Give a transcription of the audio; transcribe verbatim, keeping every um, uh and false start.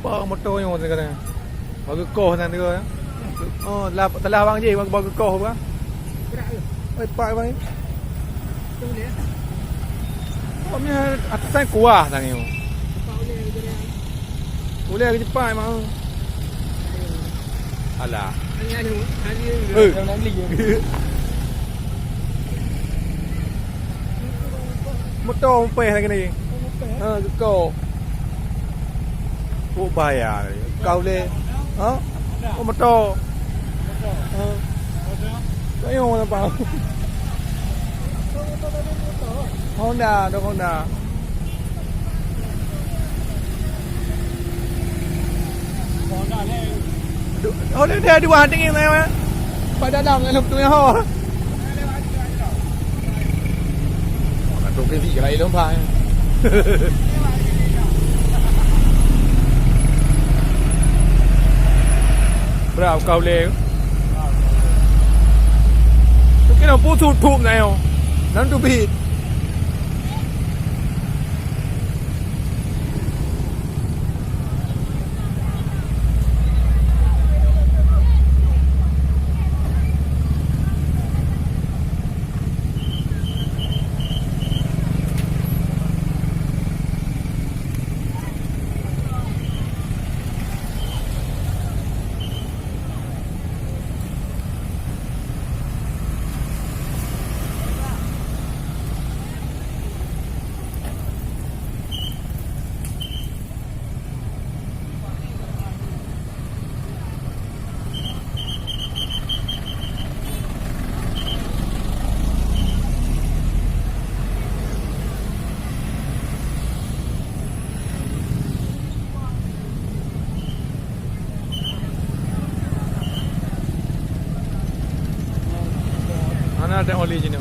Pak moto nyoe sekarang. Bagi koh nan dia. Oh, telah, telah abang je bagi koh apa? Oi, pak abang. Oh, ni atas kuah tadi. Ulèe ke Jepang memang. Alah. Eh. Moto mupèh lagi ni. Ha, geuko. Oh, bahaya. Kau le. Ha? Oh, moto. Ha. Kau yang mana, Pak? Honda, ada Honda. Honda dia dua tinggi saya. Pada dalam dalam tu ho. Nak tu ke sih lain lompat. Berapa kau le? Tu kena putus tutup na yo. Nan tu bit. Mana ada oli sini?